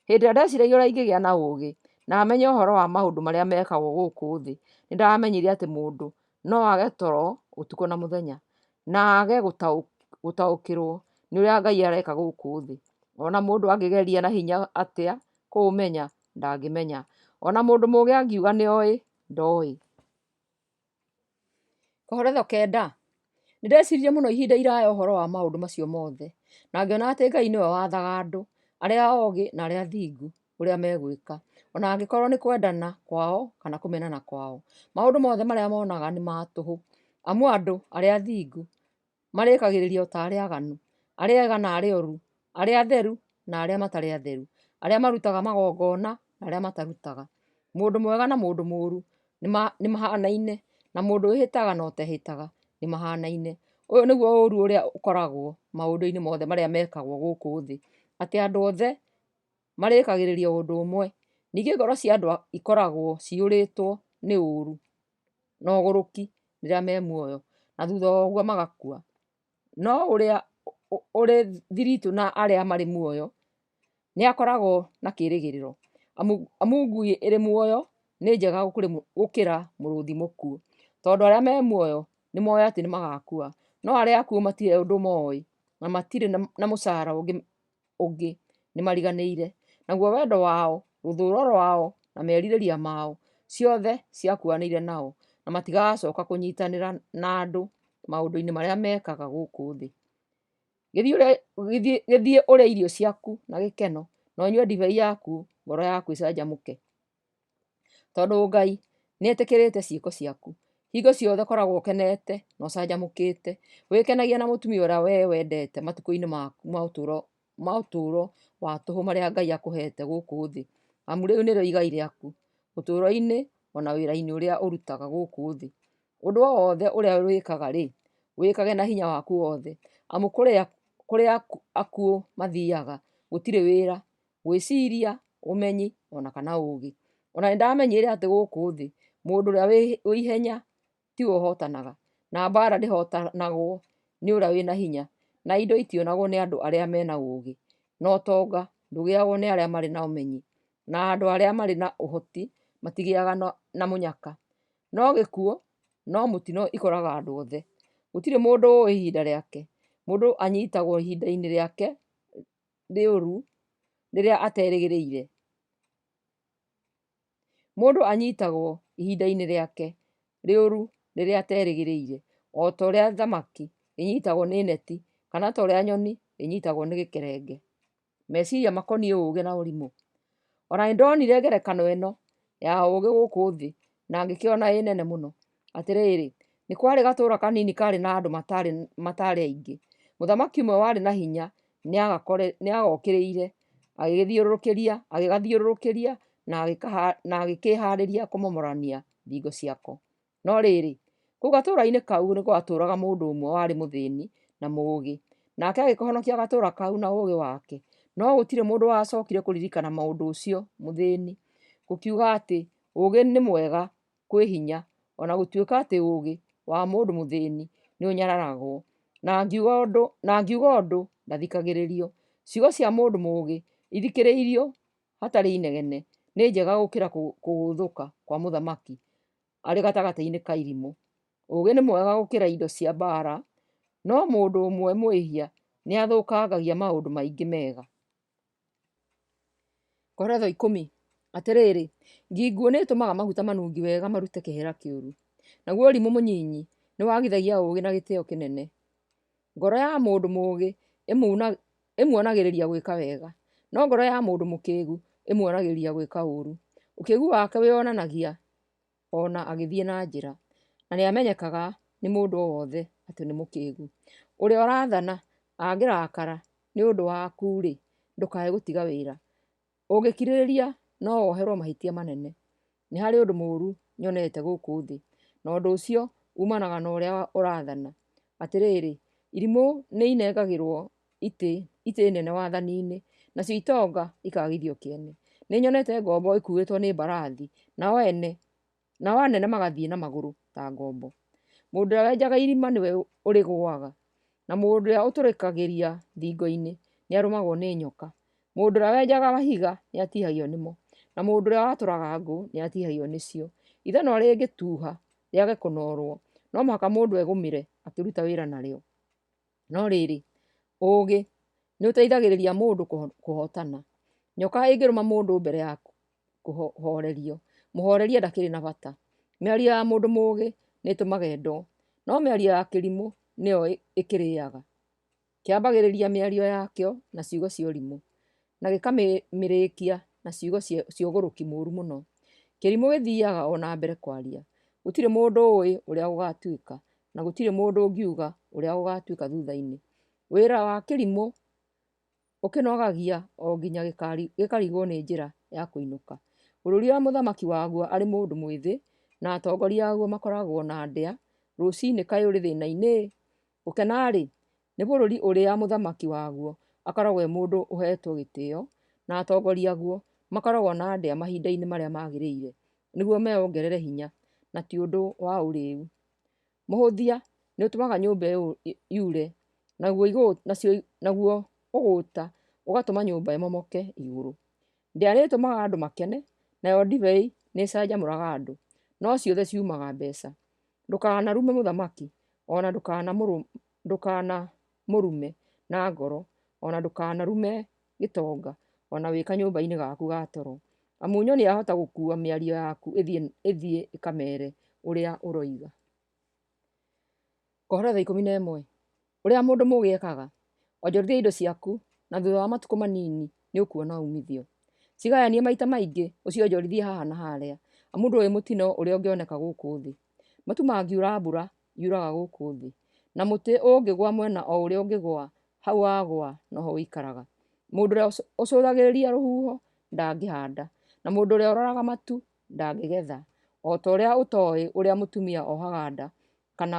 hĩndĩ ĩrĩa ndeciragia ũrĩa ingĩgĩa na ũũgĩ na menye ũhoro wa maũndũ marĩa mekagwo gũkũ thĩ, nĩndamenyire atĩ mũndũ no age toro ũtukũ na mũthenya, na age gũtaũkĩrwo nĩ ũrĩa Ngai areka gũkũ thĩ. O na mũndũ angĩgeria na hinya atĩa kũũmenya, ndangĩmenya. O na mũndũ mũũgĩ angiuga nĩoĩ, ndoĩ. Koheletho 9. Nĩndeciririe mũno ihinda iraya ũhoro wa maũndũ macio mothe, na ngĩona atĩ Ngai nĩwe wathaga andũ, arĩa ogĩ na arĩa athingu, ũrĩa megwĩka, o na angĩkorwo nĩ kwendana kwao kana kũmenana kwao. Maũndũ mothe marĩa monaga nĩ ma tũhũ, amu andũ arĩa athingu marĩkagĩrĩria o ta arĩa aaganu, arĩa ega na arĩa oru, arĩa atheru na arĩa matarĩ atheru, arĩa marutaga magongona na arĩa matarutaga. Mũndũ mwega na mũndũ mũũru nĩmahanaine, na mũndũ wĩhĩtaga na ũtehĩtaga nĩmahanaine. Ũyũ nĩguo ũũru ũrĩa ũkoragwo maũndũ-inĩ mothe marĩa mekagwo gũkũ thĩ, atĩ andũ othe marĩkagĩrĩria ũndũ ũmwe. Ningĩ ngoro cia andũ ikoragwo ciyũrĩtwo nĩ ũũru na ũgũrũki rĩrĩa me muoyo, na thutha wa ũguo magakua. No ũrĩa ũrĩ thiritũ na arĩa marĩ muoyo nĩakoragwo na kĩĩrĩgĩrĩro, amu ngui ĩrĩ muoyo nĩ njega gũkĩra mũrũũthi mũkuũ, tondũ arĩa me muoyo nĩmoĩ atĩ nĩmagakua, no arĩa akuũ matirĩ ũndũ moĩ, na matirĩ na mũcara ũngĩ, nĩmariganĩire. Naguo wendo wao, rũthũũro rwao, na merirĩria mao, ciothe ciakuanĩire nao, na matigacooka kũnyiitanĩra na andũ maũndũ-inĩ marĩa mekaga gũkũ thĩ. Gĩthiĩ ũrĩe irio ciaku na gĩkeno, na ũnyue ndibei yaku ngoro yaku ĩcanjamũke, tondũ Ngai nĩetĩkĩrĩte ciĩko ciaku. Hingo ciothe koragwo ũkenete na ũcanjamũkĩte, wĩkenagie na mũtumia ũrĩa wee wendete matukũ-inĩ maku ma ũtũũro wa tũhũ marĩa Ngai akũheete gũkũ thĩ, amu rĩu nĩrĩo igai rĩaku ũtũũro-inĩ o na wĩra-inĩ ũrĩa ũrutaga gũkũ thĩ. Ũndũ o wothe ũrĩa wĩkaga-rĩ, wĩkage na hinya waku wothe, amu kũrĩa akuũ mathiaga gũtirĩ wĩra, gwĩciria, ũmenyi, o na kana ũũgĩ. O na nĩndamenyire atĩ gũkũ thĩ mũndũ ũrĩa wĩ ihenya tiwe ũhootanaga, na mbaara ndĩhootanagwo nĩ ũrĩa wĩ na hinya, na indo itionagwo nĩ andũ arĩa me na ũũgĩ, na ũtonga ndũgĩagwo nĩ arĩa marĩ na ũmenyi, na andũ arĩa marĩ na ũhoti matigĩaga na mũnyaka. No gĩkuũ no mũtino ikoraga andũ othe. Gũtirĩ mũndũ ũũĩ ihinda rĩake. Mũndũ anyitagwo ihinda-inĩ rĩake rĩũru rĩrĩa aterĩgĩrĩire. Mũndũ anyitagwo ihinda-inĩ rĩake rĩũru rĩrĩa aterĩgĩrĩire, o ta ũrĩa thamaki ĩnyitagwo nĩ neti, kana ta ũrĩa nyoni ĩnyitagwo nĩ gĩkerenge. Meciria makoniĩ ũũgĩ na ũrimũ. O na nĩndonire ngerekano ĩno ya ũũgĩ gũkũ thĩ, na ngĩkĩona ĩ nene mũno. Atĩrĩrĩ, nĩ kwarĩ gatũũra kanini kaarĩ na andũ mataarĩ aingĩ. Mũthamaki ũmwe warĩ na hinya nĩagokĩrĩire, agĩgathiũrũrũkĩria na agĩkĩhaarĩria kũmomorania thingo ciako. No rĩrĩ, kũu gatũũra-inĩ kau nĩ gwatũũraga mũndũ ũmwe warĩ mũthĩni na mũũgĩ, nake agĩkĩhonokia gatũũra kau na ũũgĩ wake, no gũtirĩ mũndũ wacokire kũririkana mũndũ ũcio mũthĩni. Gũkiuga atĩ ũũgĩ nĩ mwega kwĩ hinya, o na gũtuĩka atĩ ũũgĩ wa mũndũ mũthĩni nĩũnyararagwo, na angiuga ũndũ ndathikagĩrĩrio. Ciugo cia mũndũ mũũgĩ ithikĩrĩirio hatarĩ inegene nĩ njega gũkĩra kũgũũthũka kwa mũthamaki arĩ gatagatĩ-inĩ ka irimũ. Ũũgĩ nĩ mwega gũkĩra indo cia mbaara, no mũndũ ũmwe mwĩhia nĩathũkangagia maũndũ maingĩ mega. Koretho 10. Atĩrĩrĩ, ngi nguũ nĩĩtũmaga maguta manungi wega marute kĩhera kĩũru, naguo ũrimũ mũnyinyi nĩwagithagia ũũgĩ na gĩtĩo kĩnene. Ngoro ya mũndũ mũũgĩ ĩmuonagĩrĩria gwĩka wega, no ngoro ya mũndũ mũkĩgu ĩmuonagĩrĩria gwĩka ũũru. Ũkĩgu wake wĩonanagia o na agĩthiĩ na njĩra, na nĩamenyekaga nĩ mũndũ o wothe atĩ nĩ mũkĩgu. Ũrĩa ũrathana angĩrakara nĩ ũndũ waku-rĩ, ndũkae gũtiga wĩra. Ũngĩkirĩrĩria no woherũo mahĩtia manene. Nĩ harĩ ũndũ mũũru nyonete gũkũ thĩ, na ũndũ ũcio uumanaga na ũrĩa ũrathana. Atĩrĩrĩ, irimũ nĩinengagĩrwo itĩ nene wathani-inĩ, nacio itonga ikaagithio kĩene. Nĩnyonete ngombo ĩkuuĩtwo nĩ mbarathi, nao anene magathiĩ na magũrũ ta ngombo. Mũndũ ũrĩa wenjaga irima nĩwe ũrĩgũaga, na mũndũ ũrĩa ũtũrĩkagĩria thingo-inĩ nĩarũmagwo nĩ nyoka. Mũndũ ũrĩa wenjaga mahiga nĩatihagio nĩmo, na mũndũ ũrĩa watũraga ngũ nĩatihagio nĩcio. Ithanwa rĩngĩtuha rĩage kũnoorwo, no mũhaka mũndũ egũmĩre akĩruta wĩra narĩo. No rĩrĩ, ũũgĩ nĩũteithagĩrĩria mũndũ kũhootana. Nyoka ĩngĩrũma mũndũ mbere ya kũhoorerio, mũhooreria ndakĩrĩ na bata. Mĩario ya mũndũ mũũgĩ nĩĩtũmaga endwo, no mĩario ya kĩrimũ nĩyo ĩkĩrĩaga. Kĩambagĩrĩria mĩario yakĩo na ciugo cia ũrimũ, na gĩkamĩrĩkia na ciugo cia ũgũrũki mũũru mũno. Kĩrimũ gĩthiiaga o na mbere kwaria. Gũtirĩ mũndũ ũũĩ ũrĩa gũgaatuĩka, na gũtirĩ mũndũ ũngiuga ũrĩa gũgaatuĩka thuutha-inĩ. Wĩra wa kĩrimũ ũkĩnogagia o nginya gĩkarigwo nĩ njĩra ya kũinũka. Bũrũri ũrĩa mũthamaki waguo arĩ mũndũ mwĩthĩ, na atongoria aguo makoragwo na ndĩa rũcinĩ kaĩ ũrĩ thĩna-inĩ-ĩ! Gũkena-rĩ, nĩ bũrũri ũrĩa mũthamaki waguo akoragwo e mũndũ ũheetwo gĩtĩo, na atongoria aguo makoragwo na ndĩa mahinda-inĩ marĩa magĩrĩire, nĩguo meongerere hinya, na ti ũndũ wa ũrĩĩu. Mũhũthia nĩũtũmaga nyũmba yure, naguo ũgũũta ũgatũma nyũmba ĩmomoke igũrũ. Ndĩa nĩĩtũmaga andũ makene, nayo ndibei nĩĩcanjamũraga andũ, no ciothe ciumaga mbeeca. Ndũkanarume mũthamaki, o na ndũkanamũrume na ngoro, o na ndũkanarume gĩtonga, o na wĩ kanyũmba-inĩ gaku ga toro, amu nyoni yahota gũkuua mĩario yaku ĩthiĩ ĩkamere ũrĩa ũroiga. Koheletho 11. Ũrĩa mũndũ mũũgĩ ekaga. Onjorithia indo ciaku, na thutha wa matukũ manini nĩũkuona uumithio. Cigayanie maita maingĩ, ũcionjorithie haha na harĩa, amu ndũũĩ mũtino ũrĩa ũngĩoneka gũkũ thĩ. Matu mangiura mbura, yuraga gũkũ thĩ, na mũtĩ ũngĩgũa mwena o ũrĩa ũngĩgũa, hau wagũa noho ũikaraga. Mũndũ ũrĩa ũcũthagĩrĩria rũhuho ndangĩhaanda, na mũndũ ũrĩa ũroraga matu ndangĩgetha. O ta ũrĩa ũtooĩ ũrĩa mũtumia ohaga nda, kana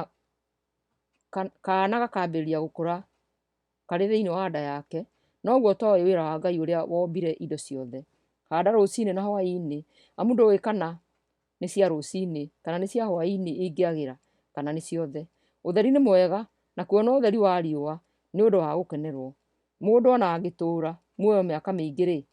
kaana gakambĩrĩria gũkũra karĩ thĩinĩ wa nda yake, noguo ũtooĩ wĩra wa Ngai ũrĩa wombire indo ciothe. Haanda rũcinĩ na hwaĩ-inĩ, amu ndũũĩ kana nĩ cia rũcinĩ kana nĩ cia hwaĩ-inĩ ingĩagĩra, kana nĩ ciothe. Ũtheri nĩ mwega, na kuona ũtheri wa riũa nĩ ũndũ wa gũkenerwo. Mũndũ o na angĩtũũra muoyo mĩaka mĩingĩ-rĩ,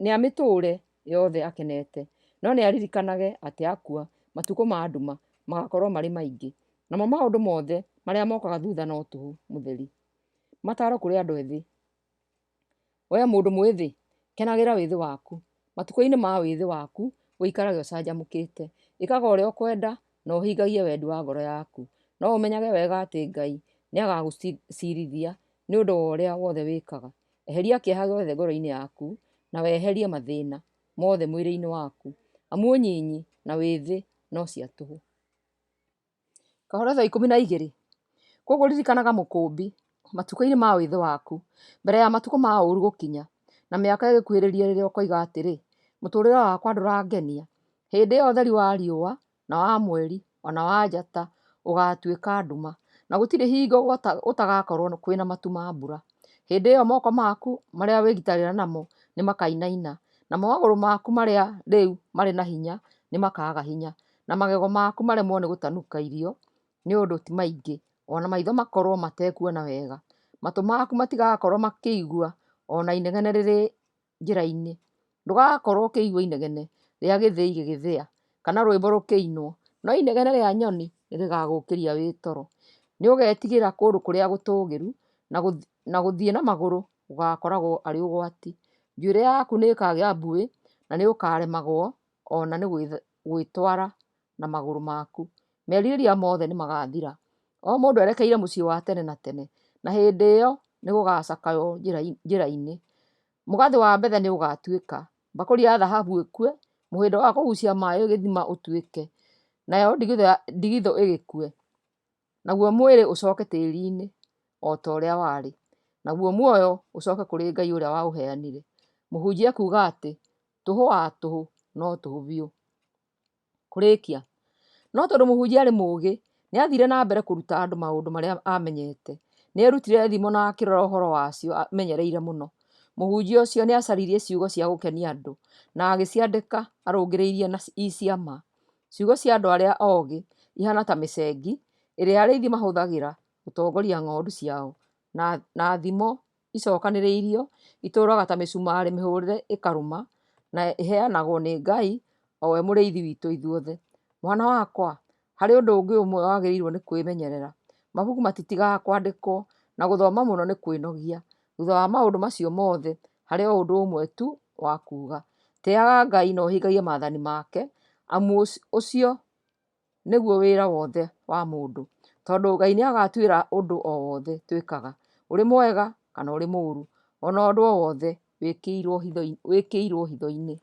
nĩamĩtũũre yothe akenete, no nĩaririkanage atĩ akua, matukũ ma nduma magakorwo marĩ maingĩ, namo maũndũ mothe marĩa mokaga thutha no tũhũ mũtheri. Mataaro kũrĩ andũ ethĩ. Wee mũndũ mwĩthĩ, kenagĩra wĩthĩ waku, matukũ-inĩ ma wĩthĩ waku ũikarage ũcanjamũkĩte. Ĩkaga ũrĩa ũkwenda na ũhingagie wendi wa ngoro yaku, no ũmenyage wega atĩ Ngai nĩagagũciirithia nĩ ũndũ wa ũrĩa wothe wĩkaga. Eheria kĩeha gĩothe ngoro-inĩ yaku, na weherie mathĩĩna mothe mwĩrĩ-inĩ waku, amu ũnyinyi na wĩthĩ no cia tũhũ. Koheletho 12. Kwoguo ririkanaga Mũkũũmbi matukũ-inĩ ma wĩthĩ waku, mbere ya matukũ ma ũũru gũkinya, na mĩaka ĩgĩkuhĩrĩria rĩrĩa ũkoiga atĩrĩ, Mũtũũrĩre wakwa ndũrangenia. Hĩndĩ ĩyo ũtheri wa riũa, na wa mweri, o na wa njata ũgaatuĩka nduma, na gũtirĩ hingo gũtagakorwo kwĩ na matu ma mbura. Hĩndĩ ĩyo moko maku marĩa wĩgitagĩra namo nĩmakainaina, namo magũrũ maku marĩa rĩu marĩ na hinya nĩmakaaga hinya, na magego maku maremwo nĩ gũtanuka irio nĩ ũndũ ti maingĩ, o na maitho makorwo matekuona wega. Matũ maku matigakorwo makĩigua o na inegene rĩrĩ njĩra-inĩ. Ndũgakorwo ũkĩigua inegene rĩa gĩthĩi gĩgĩthĩa, kana rwĩmbo rũkĩinwo, No inegene rĩa nyoni nĩrĩgagũũkĩria wĩ toro. Nĩũgetigĩra kũndũ kũrĩa gũtũũgĩru, na gũthiĩ na magũrũ gũgaakoragwo arĩ ũgwati. Njuĩrĩ yaku nĩĩkagĩa mbuĩ, na nĩũkaremagwo o na nĩ gwĩtwara na magũrũ maku. Merirĩria mothe nĩmagathira, o mũndũ erekeire mũciĩ wa tene na tene, na hĩndĩ ĩyo nĩgũgacakaywo njĩra-inĩ. Mũgathĩ wa betha nĩũgatuĩka, mbakũri ya thahabu ĩkue, mũhĩndo wa kũguucia maaĩ gĩthima ũtuĩke, nayo ndigithũ ĩgĩkue, naguo mwĩrĩ ũcooke tĩĩri-inĩ o ta ũrĩa warĩ, naguo muoyo ũcooke kũrĩ Ngai ũrĩa waũheanire. Mũhunjia ekuuga atĩ, tũhũ wa tũhũ no tũhũ biũ. Kũrĩkia. No tondũ mũhunjia aarĩ mũũgĩ, nĩ aathire na mbere kũruta andũ maũndũ marĩa aamenyete. Nĩ eerutire thimo na akĩrora ũhoro wacio amenyereire mũno. Mũhunjia ũcio nĩ aacaririe ciugo cia gũkenia andũ, na agĩciandĩka arũngĩrĩirie na i cia ma. Ciugo cia andũ arĩa ogĩ ihaana ta mĩcengi ĩrĩa arĩithi mahũthagĩra gũtongoria ng'ondu ciao, na thimo icokanĩrĩirio itũũraga ta mĩcumarĩ mĩhũre ĩkarũma, na ĩheanagwo nĩ Ngai, o we Mũrĩithi witũ ithuothe. Mwana wakwa, harĩ ũndũ ũngĩ ũmwe wagĩrĩirũo nĩ kwĩmenyerera. Mabuku matitigaga kwandĩkwo, na gũthoma mũno nĩ kwĩnogia. Thutha wa maũndũ macio mothe, harĩ o ũndũ ũmwe tu wa kuuga: Tĩaga Ngai na ũhingagie maathani make, amu ũcio nĩguo wĩra wothe wa mũndũ. Tondũ Ngai nĩagatuĩra ũndũ o wothe twĩkaga, ũrĩ mwega kana ũrĩ mũũru, o na ũndũ o wothe wĩkĩirũo hitho-inĩ.